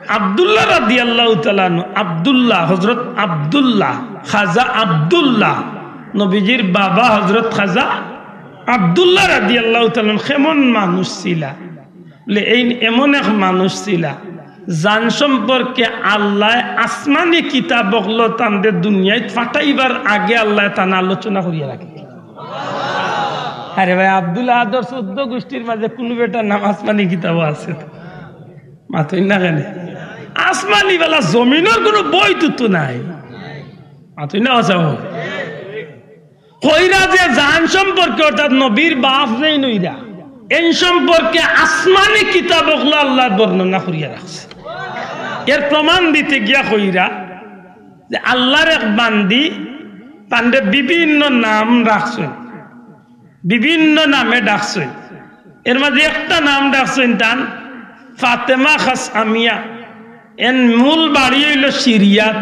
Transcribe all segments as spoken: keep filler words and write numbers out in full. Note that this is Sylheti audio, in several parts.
আব্দুল্লাহ রাদিয়াল্লাহু তাআলা আনহু, আব্দুল্লাহ, হযরত আব্দুল্লাহ, খাজা আব্দুল্লাহ, নবীজির বাবা হযরত খাজা আব্দুল্লাহ রাদিয়াল্লাহু তাআলা আনহু কেমন মানুষ ছিলা? বলে, এই এমন এক মানুষ ছিলা, যান সম্পর্কে আল্লায় আসমানি কিতাব অকল তানরে দুনিয়াত পাঠাইবার আগে আল্লায় তান আলোচনা করিয়া রাখে। আরে ভাই, আব্দুল আহাদর চৌদ্দ গোষ্ঠীর মাঝে কুনু বেটার নাম আসমানি কিতাবো আছে? মাতইন না কেনে? আসমানি বালা জমিনর কুনু বই তো নাই। মাতইন না, আচ্ছা। কইরা যে যান সম্পর্কে, অর্থাৎ নবীর বাপ যেইন অইরা, এইন সম্পর্কে আসমানি কিতাব অকল আল্লায় বর্ণনা করিয়া রাখছে। এর প্রমাণ দিতে গিয়া কইরা যে আল্লাহর এক বান্দি, তানরে বিভিন্ন নাম রাখছইন, বিভিন্ন নামে ডাকছইন। এর মাঝে একটা নাম ডাকছইন তান ফাতেমা খাসআমিয়া। এন মূল বাড়ি অইলো সিরিয়াত।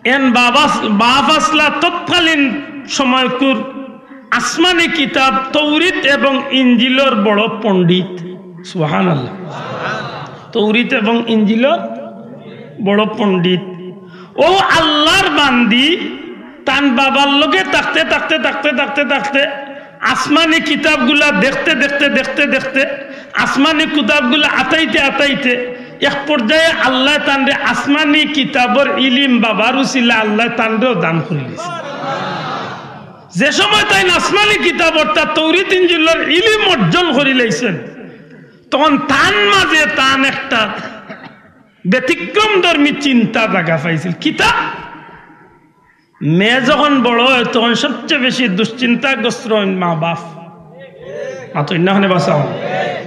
এন বাবা, বাপ আছলা তৎকালীন সময়কুর আসমানি কিতাব তৌরিত এবং ইঞ্জিলর বড় পণ্ডিত। সুবহানাল্লাহ। তৌরিত এবং ইঞ্জিলর বড় পণ্ডিত। অউ আল্লাহর বান্দি তান বাবার লগে থাকতে, থাকতে, থাকতে, থাকতে, থাকতে, আসমানি কিতাবগুলা দেখতে, দেখতে, দেখতে, দেখতে, আসমানি কিতাবগুলা আতাইতে, আতাইতে, এক পর্যায়ে আল্লায় তানরে আসমানি কিতাবর ইলিম বাবার উছিলা আল্লায় তানরেও দান করিলিছে। যে সময় তাইন আসমানি কিতাব অর্থাৎ তৌরিত ইঞ্জিলর ইলিম অর্জন করিলাইছইন, তখন তান মাঝে তান একটা ব্যতিক্রমধর্মী চিন্তা জাগা পাইছিল। কিতা? মেয়ে যখন বড় অয়, তখন সবচেয়ে বেশি দুশ্চিন্তাগ্রস্ত অইন মা বাপ। মাতইন না কেনে, বাঁচাও।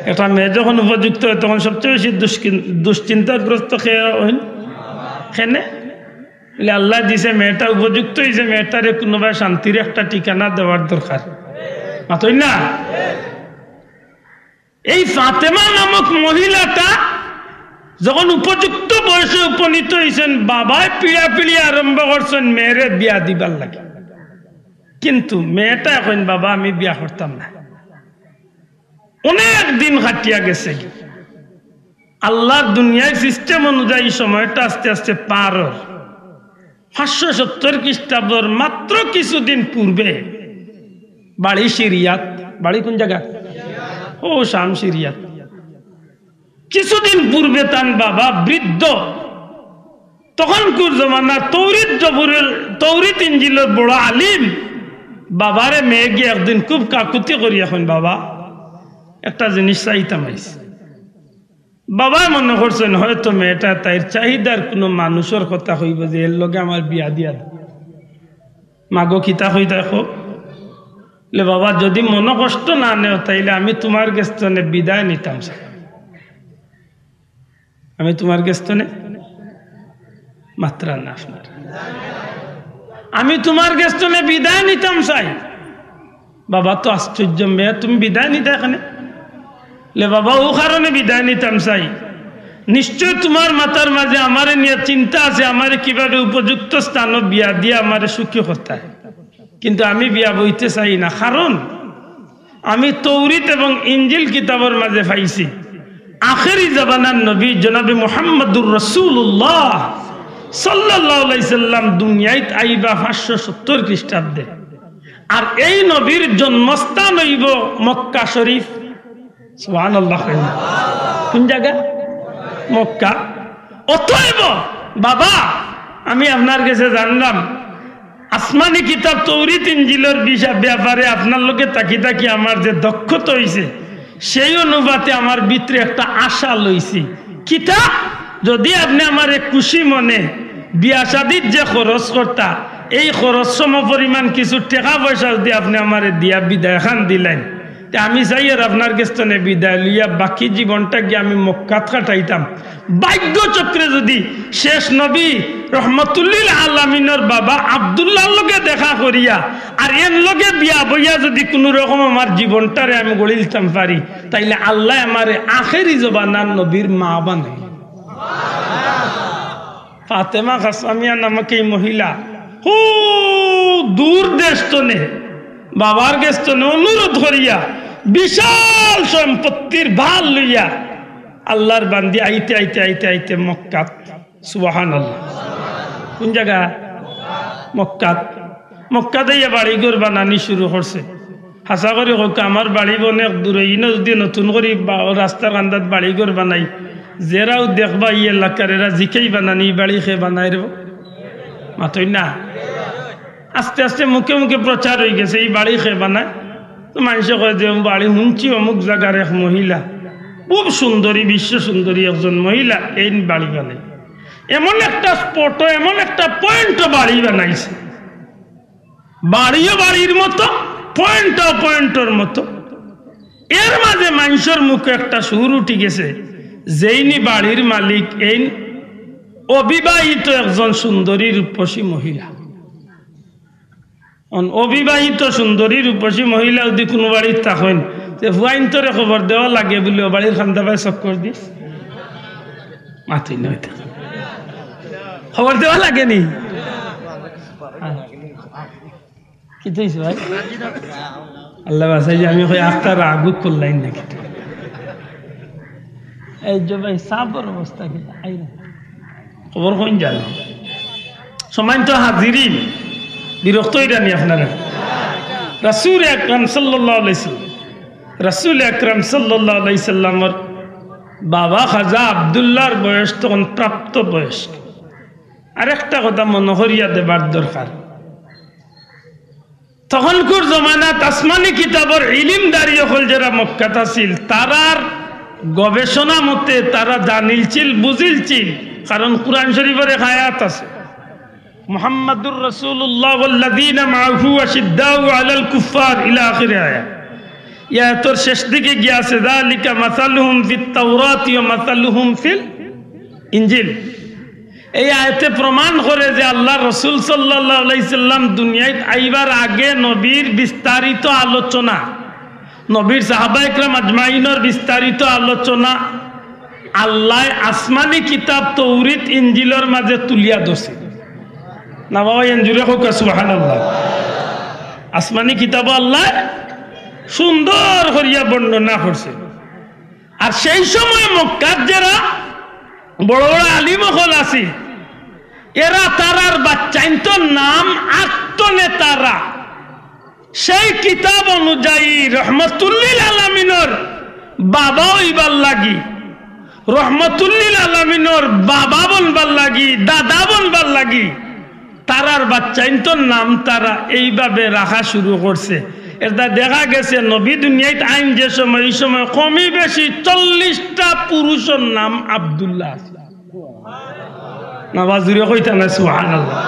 একটা মেয়ে যখন উপযুক্ত অয়, তখন সবচেয়ে বেশি দুশ্চিন-, দুশ্চিন্তাগ্রস্ত কে অইন? কেনে? বলে, আল্লায় দিছে, মেয়েটা উপযুক্ত অইছে, মেয়েটারে কুনুবায় শান্তির একটা ঠিকানা দেওয়ার দরকার। মাতইন না? এই ফাতেমা নামক মহিলাটা যখন উপযুক্ত বয়সে উপনীত অইছইন, বাবায় পিড়াপিড়ি আরম্ভ করছইন মেয়েরে বিয়া দিবার লাগি। কিন্তু মেয়েটায় কইন, "বাবা, আমি বিয়া করতাম না।" অনেক দিন কাটিয়া গেছে। আল্লাহর দুনিয়ার system অনুযায়ী সময়টা আস্তে আস্তে পার অর। পাঁচশো সত্তর খ্রিস্টাব্দর মাত্র কিছুদিন পূর্বে বাড়ি সিরিয়াত। বাড়ি কুন জাগা? অউ শাম, সিরিয়াত। কিছুদিন পূর্বে তান বাবা বৃদ্ধ, তখনকুর জমানার তৌরিত জবুরের, তৌরিত ইঞ্জিলর বড় আলিম, বাবারে মেয়ে গিয়া একদিন খুব কাকুতি করিয়া কইন, "বাবা, একটা জিনিস চাইতাম আইছি।" বাবায় মনে করছইন হয়তো মেয়েটা তাইর চাহিদার কুনু মানুষর কথা কইবো যে এর লগে আমার বিয়া দিয়া দেও। মাগো, কিতা কইতায় কও? বলে, "বাবা, যদি মনো কষ্ট না নেও, তাইলে আমি তুমার গেছ তনে বিদায় নিতাম চাই। আমি তুমার গেছ তনে," মাতরা না আপনারা, "আমি তুমার গেছ তনে বিদায় নিতাম চাই।" বাবা তো আশ্চর্য, "মেয়ে, তুমি বিদায় নিতায় কেনে?" বলে, "বাবা, অউ কারণে বিদায় নিতাম চাই, নিশ্চয় তুমার মাথার মাঝে আমারে নিয়া চিন্তা আছে, আমারে কিভাবে উপযুক্ত স্থানো বিয়া দিয়া আমারে সুখী করতায়। কিন্তু আমি বিয়া বইতে চাই না, কারণ আমি তৌরিত এবং ইঞ্জিল কিতাবর মাঝে পাইছি, আখেরি জামানার নবী জনাবে মুহাম্মাদুর রাসূলুল্লাহ সাল্লাল্লাহু আলাইহি সাল্লাম দুনিয়াত আইবা পাঁচশো সত্তর খ্রিস্টাব্দে, আর এই নবীর জন্মস্থান অইবো মক্কা শরীফ।" সুবহানাল্লাহ। কুন জাগা? মক্কা। অতএব বাবা, আমি আপনার গেছে জানলাম, আসমানি কিতাব তৌরিত ইঞ্জিলর বিষা-, ব্যাপারে আপনার লগে থাকি থাকি আমার যে দক্ষতা অইছে, সেই অনুপাতে আমার ভিতরে একটা আশা লইছি। কিতা? যদি আপনে আমারে খুশি মনে বিয়া শাদিত যে খরচ করতা, এই খরচ সমপরিমাণ কিছু টেকা পয়সা যদি আপনে আমারে দিয়া বিদায় খান দিলাইন, তে আমি চাইয়ার আপনার গেছ তনে বিদায় লইয়া বাকি জীবনটা গিয়া আমি মক্কাত কাটাইতাম। ভাগ্য চক্রে যদি শেষ নবী রহমতুল্লিল আলামিনর বাবা আব্দুল্লাহর লগে দেখা করিয়া আর এন লগে বিয়া বইয়া যদি কুনু রকম আমার জীবনটারে আমি গড়িলতাম পারি, তাইলে আল্লায় আমারে আখেরি জমানার নবীর মা বানাইল। ফাতেমা খাসআমিয়া নামক এই মহিলা হু দূর দেশ তনে বাবার গেছ তনে অনুরোধ করিয়া বিশাল সম্পত্তির ভার লইয়া আল্লাহর বান্দি আইতে আইতে আইতে আইতে মক্কাত, সুবহানাল্লাহ। কোন জাগা? মক্কাত। মক্কাত আইয়া বাড়ি ঘর বানানি শুরু করছে। হাছা করি কউক্কা, আমার বাড়ি অনেক দূরে, ইনো যদি নতুন করি বা-, রাস্তার কান্দাত বাড়ি ঘর বানাই, যেরাও দেখবা ই এলাকার, এরা জিকাইবা না নি, "ই বাড়ি কে বানাইর বা?" মাতইন না। আস্তে আস্তে মুখে মুখে প্রচার অইগেছে, "ই বাড়ি কে বানায়?" তো মানষে কয় যে, "বাড়ি হুনছি অমুক জাগার এক মহিলা, খুব সুন্দরী, বিশ্ব সুন্দরী একজন মহিলা, এইন বাড়ি বানায়।" এমন একটা স্পটও, এমন একটা পয়েন্টও বাড়ি বানাইছে, বাড়িও বাড়ির মতো, পয়েন্টও পয়েন্টর মতো। এর মাঝে মানষর মুখে একটা সুর উঠি গেছে, যেইনি বাড়ির মালিক, এইন অবিবাহিত একজন সুন্দরী রূপসী মহিলা। অন-, অবিবাহিত সুন্দরী রূপসী মহিলা যদি কুনু বাড়িত থাকইন, তে ফুয়াইন্তরে খবর দেওয়া লাগে বুলে, "ও বাড়ির কান্দাবায় চক্কর দিস।" মাতইন না অইতা। খবর দেওয়া লাগে নি? কিতা অইছে ভাই? আল্লাহ বাঁচাইছে, আমি কই আখতা রাগ করলাইন নাকি? এই যে ভাই, সাবর অবস্থা কিতা? আইরা। খবর কইন জানো? সম্মানিত হাজিরিন, বিরক্ত অইরা নি আপনারা? রাসূল আকরাম সাল্লাল্লাহু আলাইহি সাল্লাম, রাসূল আকরাম সাল্লাল্লাহু আলাইহি সাল্লামর বাবা খাজা আব্দুল্লাহর বয়স তখন প্রাপ্ত বয়স্ক। আরেকটা কথা মনো করিয়া দেবার দরকার, তখনকুর জমানাত আসমানি কিতাবর ইলিমদারি অকল যেরা মক্কাত আছিল, তারার গবেষণা মতে তারা জানিলছিল, বুঝিলছিল, কারণ কুরআন শরীফর এক আয়াত আছে, "মুহাম্মাদুর রাসূলুল্লাহ ওয়াল্লাযীনা মাআহু আশিদ্দাউ আলাল কুফফার" ইলা আখিরি আয়াত। ই আয়াতর শেষ দিকে গিয়া আছে, "যালিকা মাসালুহুম ফিত তাওরাতি ওয়া মাসালুহুম ফিল ইনজিল।" এই আয়াতে প্রমাণ করে যে আল্লাহর রাসূল সাল্লাল্লাহু আলাইহি সাল্লাম দুনিয়াত আইবার আগে নবীর বিস্তারিত আলোচনা, নবীর সাহাবা একরাম আজমাইনর বিস্তারিত আলোচনা আল্লায় আসমানি কিতাব তৌরিত ইনজিলর মাঝে তুলিয়া ধরছে। না বাবা, এন জুরে কউক্কা সুবহানাল্লাহ। আসমানি কিতাব আল্লায় সুন্দর করিয়া বর্ণনা করছে। আর সেই সময় মক্কাত যেরা বড় বড় আলিম অকল আছিল, এরা তারার বাচ্চাইন্তর নাম আটতো নে তারা। সেই কিতাব অনুযায়ী রহমতুল্লিল আলামিনর বাবা অইবার লাগি, রহমতুল্লিল আলামিনর বাবা বনবার লাগি, দাদা বনবার লাগি, তারার বাচ্চাইন্তর নাম তারা এইভাবে রাখা শুরু করছে। এরদায় দেখা গেছে নবী দুনিয়াত আইন যে সময়, ই সময় কমি বেশি চল্লিশটা পুরুষর নাম আব্দুল্লাহ আছিল। না বা জুরে কইতা না সুবহানাল্লাহ।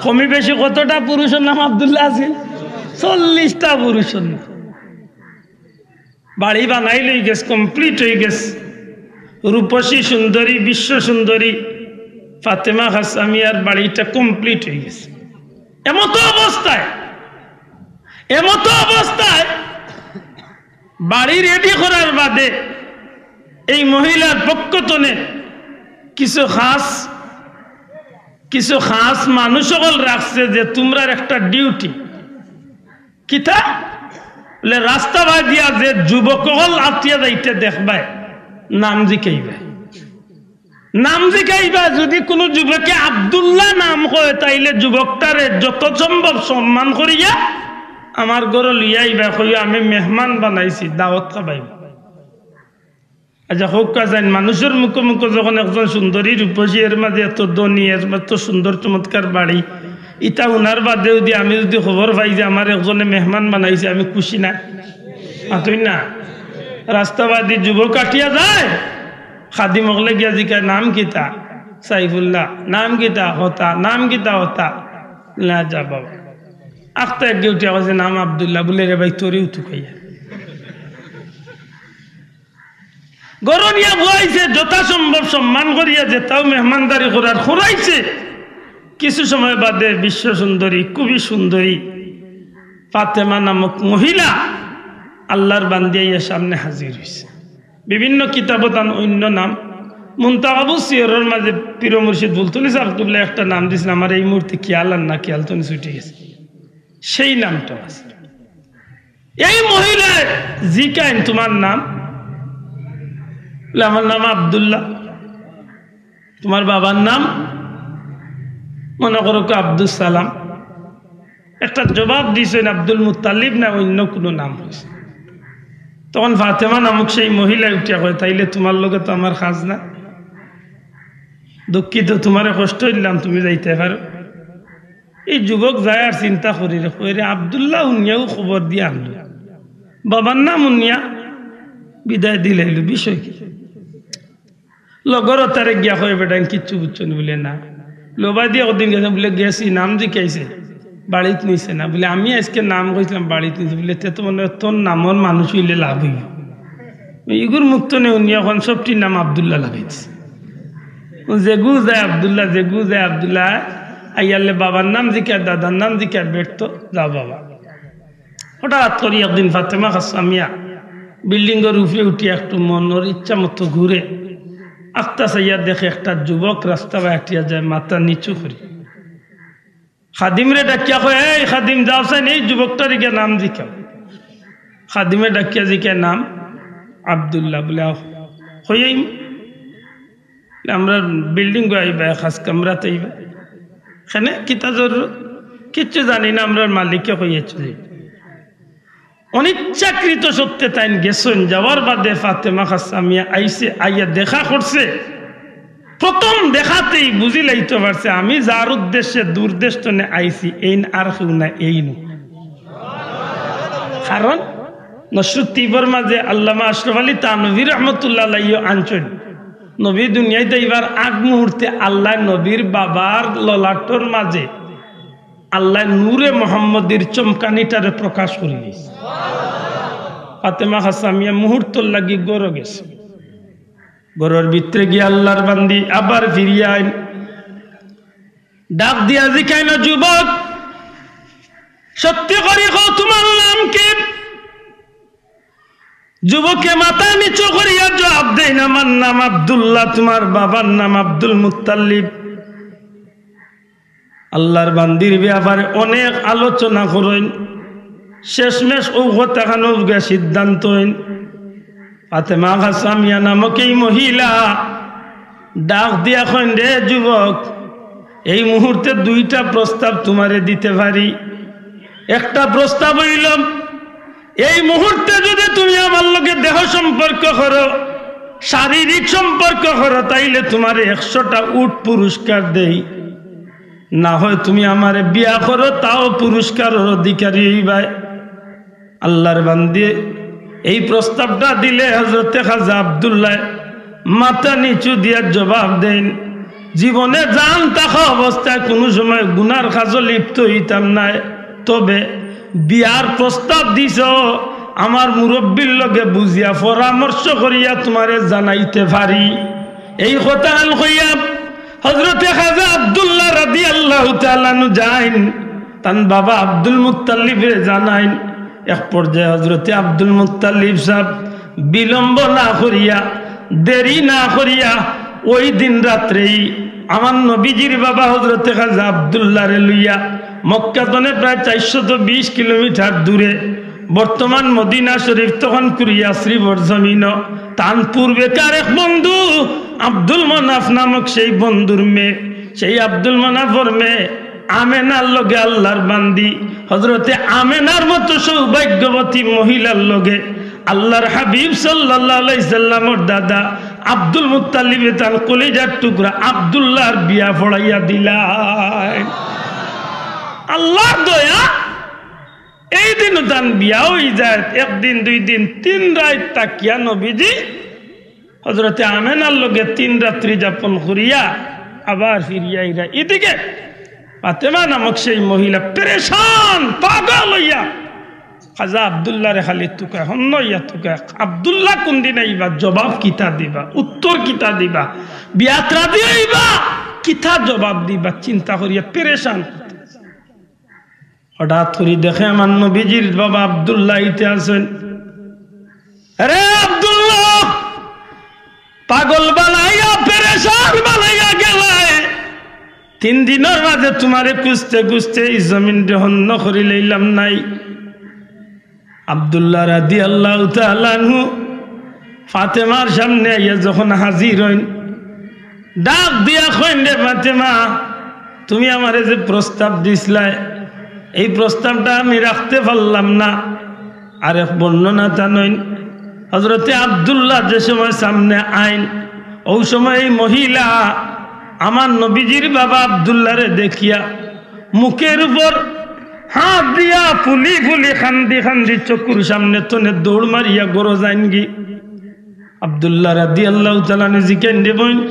কমি বেশি কতটা পুরুষর নাম আব্দুল্লাহ আছিল? চল্লিশটা পুরুষর নাম। বাড়ি বানাইল অইগেছে, complete অইগেছে। রূপসী সুন্দরী, বিশ্ব সুন্দরী ফাতেমা কাসেমিয়ার বাড়িটা complete অইগেছে। এমতো অবস্থায়, এমতো অবস্থায় বাড়ি ready করার বাদে এই মহিলার পক্ষ তনে কিছু খাস, কিছু খাস মানুষ অকল রাখছে যে তুমরার একটা duty। কিতা? বলে, রাস্তা বায় দিয়া যে যুবক অকল আতিয়া যাইতে দেখবায়, নাম জিকাইবায়। নাম জিকাইবায়, যদি কুনু যুবকে আব্দুল্লাহ নাম কয়, তাইলে যুবকটারে যত সম্ভব সম্মান করিয়া আমার ঘরো লইয়া আইবায়, কইও, "আমি মেহমান বানাইছি, দাওয়াত খাবাইবা।" আচ্ছা, কউক্কা চাইন, মানুষর মুখো মুখো যখন একজন সুন্দরী রূপসী, এর মাঝে এত ধনী, এর মাঝে এত সুন্দর চমৎকার বাড়ি, ইতা হুনার বাদে যদি আমি যদি খবর পাই যে আমার একজনে মেহমান বানাইছে, আমি খুশি না? মাতইন না? রাস্তা বাদি যুবক আটিয়া যায়, খাদিম অকলে গিয়া জিকায়, "নাম কিতা?" "সাইফুল্লাহ।" "নাম কিতা?" "হতা।" "নাম কিতা?" "হতা।" "না, যা বাবা।" আখতা এক গেউটিয়া কইছে, "নাম আব্দুল্লাহ।" বলে, "রে ভাই, তোরেও তো কইয়া।" ঘরো নিয়া বওয়াইছে, যথাসম্ভব সম্মান করিয়া যেতাও মেহমানদারি করার করাইছে। কিছু সময় বাদে বিশ্ব সুন্দরী, খুবই সুন্দরী ফাতেমা নামক মহিলা আল্লাহর বান্দি আইয়া সামনে হাজির অইছে। বিভিন্ন কিতাবো তান অইন্য নাম, মুনতাখাবুস সিয়রর মাঝে পীর মুর্শিদ ফুলতলি সাহেব কিবলা একটা নাম দিছইন, আমার এই মুহূর্তে খেয়াল আর না, খেয়াল তো ছুটি গেছে, সেই নামটা আছে। এই মহিলায় জিকাইন, "তুমার নাম?" বলে, "আমার নাম আব্দুল্লাহ।" "তোমার বাবার নাম?" "মনে করো কি আব্দুস সালাম।" একটা জবাব দিছইন, "আব্দুল মুত্তালিব না অইন্য কুনু নাম অইছে।" তখন ফাতেমা নামক সেই মহিলায় উঠিয়া কয়, "তাইলে তোমার লগে তো আমার খাজ না, দুঃখিত, তোমারে কষ্ট দিলাম, তুমি যাইতায় পারো।" এই যুবক যায় আর চিন্তা করিরে, কইরে আব্দুল্লাহ হুনিয়াউ খবর দিয়া আনলো, বাবার নাম হুনিয়া বিদায় দিলাইলো, বিষয় কি? লগর অতারে গিয়া কয়, "বেটাইন কিচ্ছু বুঝছো নি?" বলে, "না।" "লোবা দিয়া কদিন গেছে?" বলে, "গেছি, নাম জিকাইছে, বাড়িত নিছে না।" বলে, "আমি আইজকে নাম কইছলাম, বাড়িত নিছে।" বলে, "তে তো মনে অয় তোর নামর মানুষ অইলে লাভ অইবো।" ইগুর মুখ তনে হুনিয়া অখন সবটির নাম আব্দুল্লাহ লাগাই দিছে। ও যেগু যায় আব্দুল্লাহ, যেগু যায় আব্দুল্লাহ, আইয়ারলে বাবার নাম জিকার, দাদার নাম জিকার, বেটা তো যাও বাবা। হঠাৎ করি একদিন ফাতেমা কাসামিয়া বিল্ডিংর উপরে উঠিয়া একটু মনর ইচ্ছা মতো ঘুরে, আখতা চাইয়া দেখে একটা যুবক রাস্তা বায় আটিয়া যায়, মাথা নিচু করি। খাদিমরে ডাকিয়া কয়, "এই খাদিম, যাও চাইন, এই যুবকটারে গিয়া নাম জিকাও।" খাদিমে ডাকিয়া জিকায়, "নাম?" "আব্দুল্লাহ।" বলে, "আও, কই আইমু?" "আমরার বিল্ডিংও আইবা, খাস কামরাত আইবা।" "কেনে, কিতা জরুরত?" "কিচ্ছু জানি না, আমরার মালিকে কইয়া চলে।" অনিচ্ছাকৃত সত্ত্বে তাইন গেছইন, যাওয়ার বাদে ফাতেমা কাসামিয়া আইছে, আইয়া দেখা করছে। প্রথম দেখাতেই বুঝিলাইতো পারছে, আমি যার উদ্দেশ্যে দূর দেশ তনে আইছি, এইন আর কেউ না, এইন। কারণ নশরুত তিবর মাঝে আল্লামা আশরাফ আলী থানভী রহমতুল্লাহ আলাইহিও আনছইন, নবী দুনিয়াইত আইবার আগ মুহূর্তে আল্লায় নবীর বাবার ললাটর মাঝে আল্লায় নূরে মোহাম্মদীর চমকানিটারে প্রকাশ করি দিছে। ফাতেমা কাসামিয়া মুহূর্তর লাগি ঘরো গেছে। ঘরর ভিতরে গিয়া আল্লার বান্দি আবার ফিরিয়া আইন। ডাক দিয়া জিকাইন, "যুবক, সত্যি করি কও, তোমার নাম কি?" যুবকে মাথা নিচু করিয়া জবাব দেইন, "আমার নাম আব্দুল্লাহ, তোমার বাবার নাম আব্দুল মুত্তালিব।" আল্লার বান্দির ব্যাপারে অনেক আলোচনা করইন, শেষমেশ অউ কথাখানো গিয়া সিদ্ধান্ত অইন। ফাতেমা কাসামিয়া নামক এই মহিলা ডাক দিয়া কইন, "রে যুবক, এই মুহূর্তে দুইটা প্রস্তাব তোমারে দিতে পারি। একটা প্রস্তাব অইল, এই মুহূর্তে যদি তুমি আমার লগে দেহ সম্পর্ক করো, শারীরিক সম্পর্ক করো, তাইলে তোমারে একশোটা উট পুরস্কার দেই, না হয় তুমি আমারে বিয়া করো, তাও পুরস্কারর অধিকারী অইবায়।" আল্লার বান্দিয়ে এই প্রস্তাবটা দিলে হযরতে খাজা আব্দুল্লায় মাথা নিচু দিয়া জবাব দেইন, "জীবনে জান থাকা অবস্থায় কুনু সময় গুনার কাজো লিপ্ত অইতাম নায়, তবে বিয়ার প্রস্তাব দিছো, আমার মুরব্বির লগে বুঝিয়া পরামর্শ করিয়া তোমারে জানাইতে পারি।" এই কথাখান কইয়া হযরতে খাজা আব্দুল্লাহ রাদিয়াল্লাহু তাআলা আনহু যাইন, তান বাবা আব্দুল মুত্তালিবরে জানাইন। এক পর্যায়ে হযরতে আব্দুল মুত্তালিব সাব বিলম্ব না করিয়া, দেরি না করিয়া ওই দিন রাত্রেই আমার নবীজির বাবা হযরতে খাজা আব্দুল্লাহরে লইয়া মক্কা তনে প্রায় চাইরশত বিশ কিলোমিটার দূরে, বর্তমান মদিনা শরীফ, তখনকুর ইয়াসরিবর জমিনো, তান পূর্বেকার এক বন্ধু আব্দুল মানাফ নামক সেই বন্ধুর মেয়ে, সেই আব্দুল মানাফর মেয়ে আমেনার লগে আল্লার বান্দি, হযরতে আমেনার মতো সৌভাগ্যবতী মহিলার লগে আল্লার হাবিব সাল্লাল্লাহু আলাইহি সাল্লামর দাদা আব্দুল মুত্তালিবে তান কলিজার টুকরা আব্দুল্লাহর বিয়া পড়াইয়া দিলাইন। আল্লার দয়া, এই দিনও তান বিয়া অই যায়। একদিন, দুই দিন, তিন রাইত থাকিয়া নবীজি হযরতে আমেনার লগে তিন রাত্রি যাপন করিয়া আবার ফিরিয়া আইরা। এদিকে ফাতেমা নামক সেই মহিলা পেরেশান, পাগল অইয়া খাজা আব্দুল্লাহরে খালি তুকায়, হন্য অইয়া তুকায়, "আব্দুল্লাহ কুনদিন আইবা, জবাব কিতা দিবা, উত্তর কিতা দিবা, বিয়াত রাজি অইবা, কিতা জবাব দিবা?" চিন্তা করিয়া পেরেশান। হঠাৎ করি দেখে আমার নবীজির বাবা আব্দুল্লাহ আইতে আছইন। "রে আব্দুল্লাহ, পাগল বানাইয়া, পেরেশান বানাইয়া গেলায়, তিন দিনর মাঝে তোমারে খুঁজতে খুঁজতে এই জমিনরে হন্য করিলাইলাম নায়।" আব্দুল্লাহ রাদিয়াল্লাহু তাআলা আনহু ফাতেমার সামনে আইয়া যখন হাজির অইন, ডাক দিয়া কইন, "রে ফাতেমা, তুমি আমারে যে প্রস্তাব দিছলায়, এই প্রস্তাবটা আমি রাখতে পারলাম না।" আর এক বর্ণনা তা নইন, হযরতে আব্দুল্লাহ যে সময় সামনে আইন, ওই সময় এই মহিলা আমার নবীজির বাবা আব্দুল্লাহরে দেখিয়া মুখের উপর হাত দিয়া ফুলি ফুলি কান্দি কান্দি চকুর সামনে তনে দৌড় মারিয়া ঘরো যাইনগি। আব্দুল্লাহ রাদিয়াল্লাহু তাআলা আনহু জিকাইন, "রে বইন,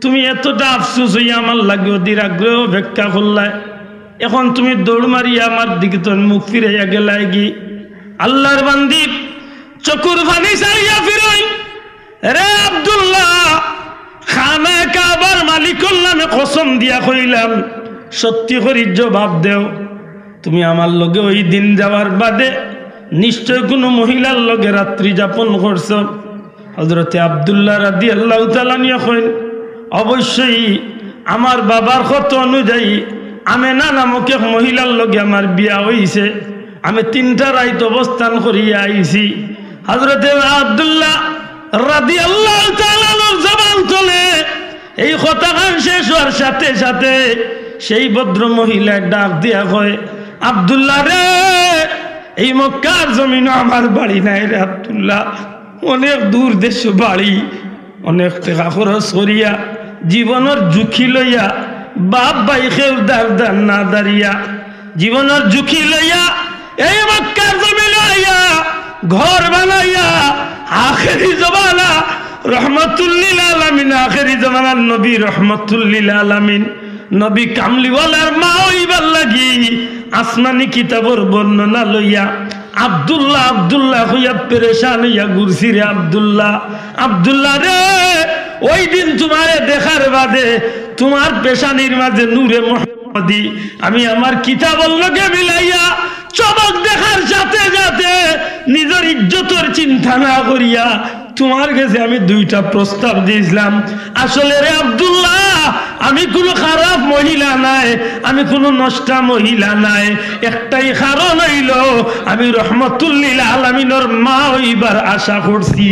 তুমি এতটা আফসোস অইয়া আমার লাগি অধীর আগ্রহে অপেক্ষা করলায়, এখন তুমি দৌড় মারিয়া আমার দিকে তনে মুখ ফিরাইয়া গেলায়গি?" আল্লাহর বান্দি চকুর পানি ছাড়িয়া ফিরইন, "রে আব্দুল্লাহ, খানায়ে কাবার মালিকর নামে কসম দিয়া কইলাম, সত্যি করি জবাব দেও, তুমি আমার লগে ওই দিন যাওয়ার বাদে নিশ্চয় কুনু মহিলার লগে রাত্রি যাপন করছো?" হযরতে আব্দুল্লাহ রাদিয়াল্লাহু তাআলা আনহু কইন, "অবশ্যই আমার বাবার কথা অনুযায়ী আমেনা নামক এক মহিলার লগে আমার বিয়া অইছে, আমি তিনটা রাইত অবস্থান করিয়া আইছি।" হযরতে আব্দুল্লাহ রাদিয়াল্লাহু তাআলা আনহুর জবান তনে এই কথাখান শেষ হওয়ার সাথে সাথে সেই ভদ্র মহিলা ডাক দিয়া কয়, "আব্দুল্লাহ রে, এই মক্কার জমিনো আমার বাড়ি নাই রে আব্দুল্লাহ, অনেক দূর দেশো বাড়ি, অনেক টেকা খরচ করিয়া, জীবনর ঝুঁকি লইয়া, বাপ ভাই কেউ দার দার না দাঁড়িয়া, জীবনর ঝুঁকি লইয়া এই মক্কার জমিনো আইয়া ঘর বানাইয়া আখেরি জমানা রহমাতুল্লিল আলামিন, আখেরি জমানার নবী রহমাতুল্লিল আলামিন, নবী কামলিওয়ালার মা অইবার লাগি আসমানি কিতাবর বর্ণনা লইয়া আব্দুল্লাহ, আব্দুল্লাহ কইয়া পেরেশান অইয়া ঘুরছি রে আব্দুল্লাহ। আব্দুল্লাহ রে, ওই দিন তুমারে দেখার বাদে তুমার পেশানির মাঝে নূরে মোহাম্মদী আমি আমার কিতাবর লগে মিলাইয়া চমক দেখার সাথে সাথে নিজর ইজ্জতর চিন্তা না করিয়া তুমার গেছে আমি দুইটা প্রস্তাব দিছলাম। আসলে রে আব্দুল্লাহ, আমি কুনু খারাপ মহিলা নায়, আমি কুনু নষ্টা মহিলা নায়। একটাই কারণ অইলো, আমি রহমাতুল্লিল আলামিনর মা অইবার আশা করছি।"